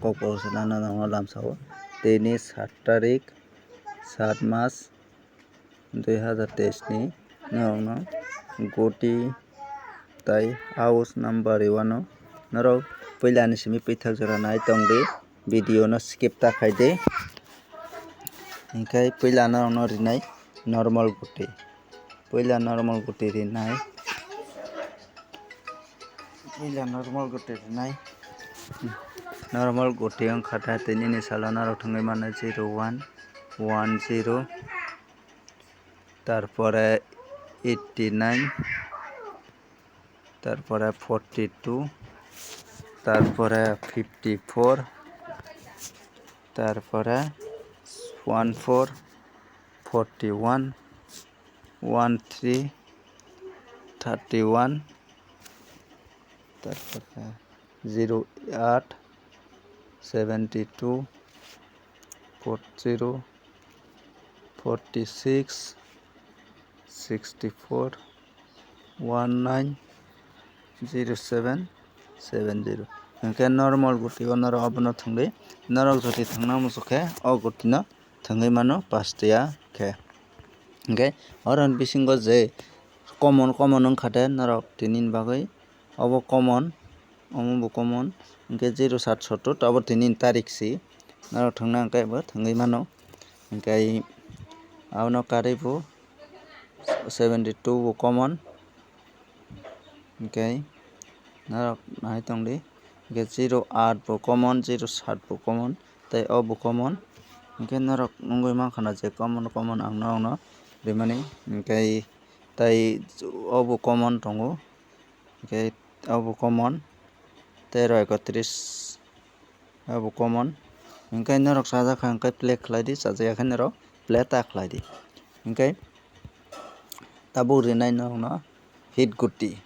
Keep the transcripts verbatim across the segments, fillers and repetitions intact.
kokborok se nana nangno lamsao. Tini sat tarik, sat mas, dui hazar teis ni norokno goti tai house number riwano norok puila ni simi puithak jora nai tongdi, video no skip ta khaidi. Hinkhe puila norokno rinai normal goti, puila normal goti rinai, puila normal goti rinai. Normal goti wngkha da tei nini salo norok thangwi mano zero one one zero, tarpore eighty nine, tarpore forty two, tarpore fifty four, tarpore one four, forty one, one three, thirty one, tarpore zero eight, seventy two, four zero, forty six, sixty four, one nine, zero seven, seven zero. Hinkhe normal goti o norok abono thangwi norok joti thangna muchukhe o gotino thangwi mano pastiya khe. Hinkhe oro ni bisingo je common common wngkha de norok tini ni bagwi. Obo common, omo bo common. Hinkhe zero sat sotto, abo tini ni tarik si. Norok thangna hwnkhe bo thangwi mano. Hinkhe abono karwi bo seventy two bo common. Hinkhe norok nai tongdi. Hinkhe zero eight bo common, zero sat bo common, tei o bo common. Hinkhe norok nugwi mankha na je common common ang norokno rimani. Hinkhe tei o bo common tongo. Hinkhe obo common, tero ekotris obo common. Hinkhe norok chajak kha hinkhe play khlai di, chajak ya khe norok play ta khlai di. Hinkhe tabuk rinai norokno hit guti,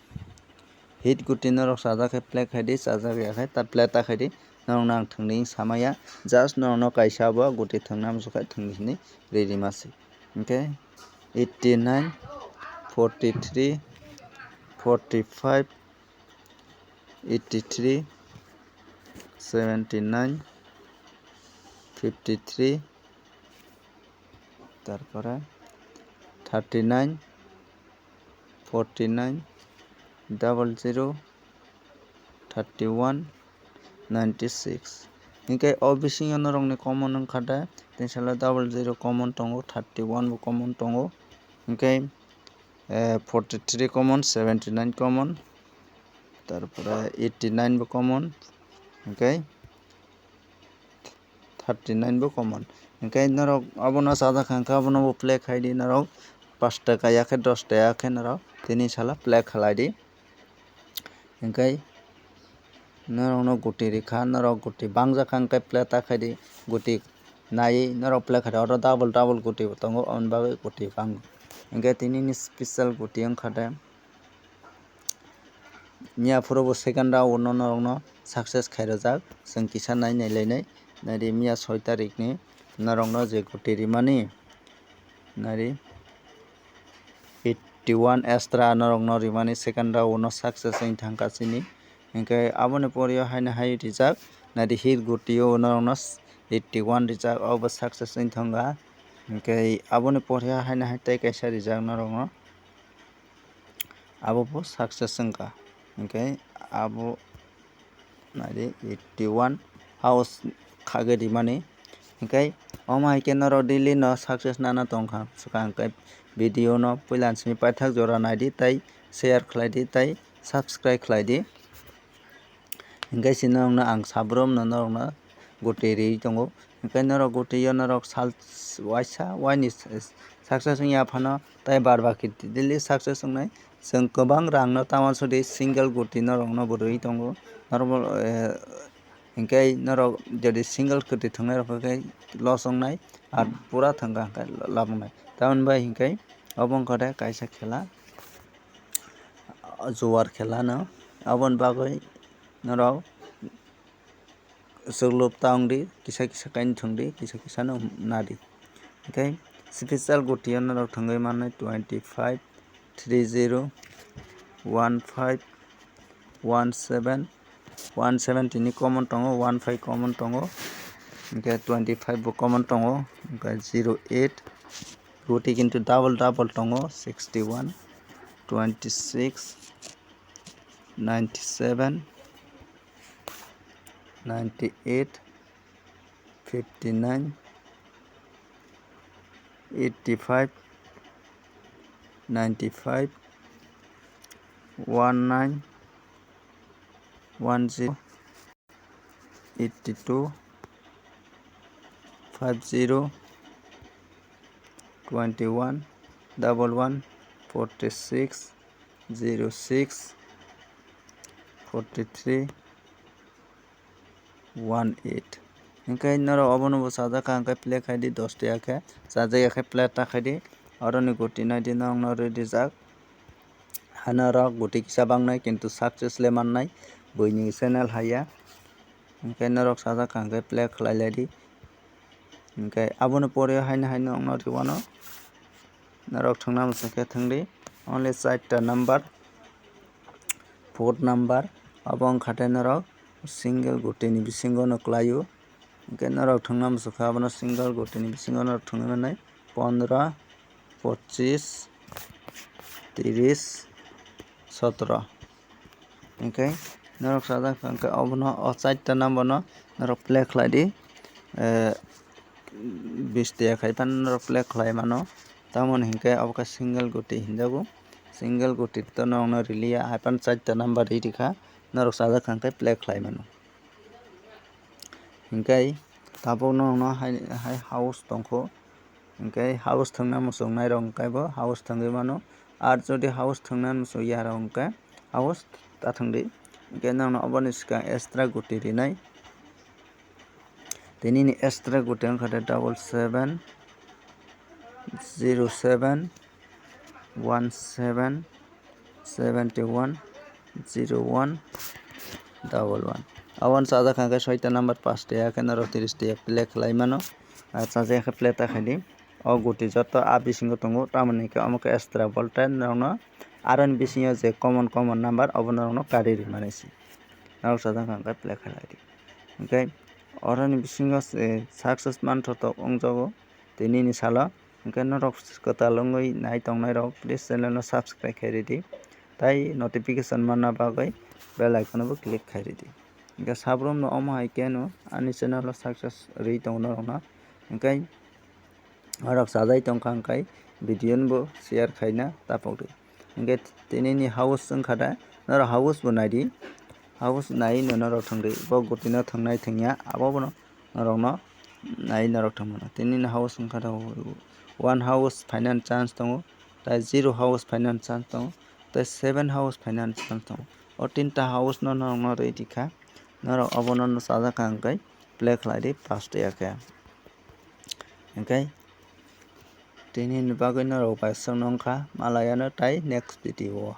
hit guti norok chajak khe play khai di, chajak ya khe ta play ta khai di. Norokno ang thwngwi samaya, just norokno kaisa bo guti thwngna muchukha thwngwi hwnwi ri rima se. Hinkhe eighty nine, forty three, forty five, eighty three, seventy nine, fifty three, tarpore thirty nine, forty nine, double zero, thirty one, ninety six. Hinkhe o bisingo norokni common wngkha de, tini salo double zero common tongo, thirty one bo common tongo, hinkhe, eh, forty three common, seventy nine common, tarpore eighty nine bo common, hinkhe thirty nine bo common. Hinkhe norok abono chajak kha hinkhe abono bo play khai di norok, pash taka ya khe dos taka ya khe norok tini salo play khlai di. Hinkhe norokno guti rikha, norok guti bangjakha hinkhe play ta khai di, guti naiwi norok play khai di. Oro double double guti bo tongo, aboni bagwi guti bango. Hinkhe tini ni special guti wngkha de. Miya phuru bo second round no norokno success khairojak, chwng kisa nai nai lainai. Naidi miya soi tarik ni norokno je guti rimani, naidi eighty one extra norokno rimani second round no success wng thangkha chini. Hinkhe aboni pore o haino hai rijak, naidi hit guti o norokno eighty one rijak, obo success wng thangkha. Hinkhe aboni pore o haino hai tei kaisa rijak norokno. Abo bo success wngkha. Hinkhe abo naidi eighty one house khagwi rimani. Hinkhe omo hai khe norok daily no success nana tongkha swkang khe video no puila simi paithak jora naidi tei share khlaidi tei subscribe khlaidi. Hinkhe se norokno ang sabrum no norokno guti riwi tongo. Hinkhe norok guti yo norok sal waisa waini success wngya phano tei bar baki daily success wngnai. Chwng kwbang rang no tama sudi single guti norokno bo riwi tongo. Norok bo, eh, hinkhe norok jodi single guti thwngnai rok khe loss wngnai, ar pura thwngkha hinkhe lab wngnai. Tamoni bai hinkhe obo wngkha de kaisa khela, juar khela no. Aboni bagwi norok chwklwp ta wng di, kisa kisa kaino thwng di, kisa kisa no na di. Hinkhe special guti o norok thwngwi mannai twenty five, three zero, one five, one seven, One seventy ni common tongo, one five common tongo, hwnkhe twenty five bo common tongo, hwnkhe zero eight, guti kintu double double tongo, sixty one, twenty six, ninety seven, ninety eight, fifty nine, eighty five, ninety five, one nine, one zero, eighty two, five zero, twenty one, double one, forty six, zero six, forty three, one eight. Hwnkhe norok obono bo chajakha hwnkhe play khaidi, dos tiya khe chajakya khe play ta khaidi. Oroni guti naidi norokno rijak. Haino norok guti kisa bangnai kintu success le mannai buini channel haiya. Hwnkhe norok chajakha hwnkhe play khlai laidi. Hwnkhe aboni pore haino haino wngno riwano. Norok thwngna muchungkhe thwngdi, only charta number, four number, abo wngkha tei norok single gutini bisingo no kwlaio. Hwnkhe norok thwngna muchungkha abono single gutini bisingo norok thwngwi mannai pondro, pochis, tiris, sotro. Hwnkhe norok sajak hwnkhe obono o charta number no norok play khlai di, eh, bis tiya khai phano norok play khlai mano. Tamoni hwnkhe obo khe single guti hinjago, single guti to norokno riliya, hai phano charta number ri rikha, norok sajak hwnkhe play khlai mano. Hwnkhe tabuk norokno hai, hai house tongkho, hwnkhe house thwngna muchungnai rok hwnkhe bo house thwngwi mano. Ar jodi house thwngna muchungya rok hwnkhe house ta thwngdi. Hwnkhe norokno oboni swkang extra guti rinai. Tei nini extra guti wngkha de double seven, zero seven, one seven, seventy one, zero one, double one. Aboni sajak hwnkhe soita number, pas tiya khe norok tiris tiya play khlai mano. Ar sajak khe play ta khaidi. O guti joto a bisingo tongo, tamoni hwnkhe omo khe extra voltage norokno aroni bisingo je common common number obo norokno kari rimani se. Norok sajak hwnkhe play khlai di. Hwnkhe oroni bisingo se success manthotok wngjago. Tei nini salo hwnkhe norok kwtal wngwi nai tongnai rok, please channel no subscribe khai ridi, tai notification manna bagwi bell icon no bo click khai ridi. Hwnkhe sabrum no omo hai khe no ani channel o success rwi tongo norok no. Hwnkhe norok chajai tongkha hwnkhe video no bo share khaina tapok di. Hwnkhe tini ni house wngkha da, norok house bo nai di, house nai no norok thwng di, bo guti no thwngnai thwngya abo bono norokno nai norok thwngmano. Tini ni house wngkha da, one house phainani chance tongo, tai zero house phainani chance tongo, tai seven house phainani chance tongo. O tinta house no norokno rwi rikha, norok obono no chajakha hwnkhe play khlai di, pas tiya khe. Hwnkhe tini ni bagwi norok bai swkno wngkha, malayano tai next video o.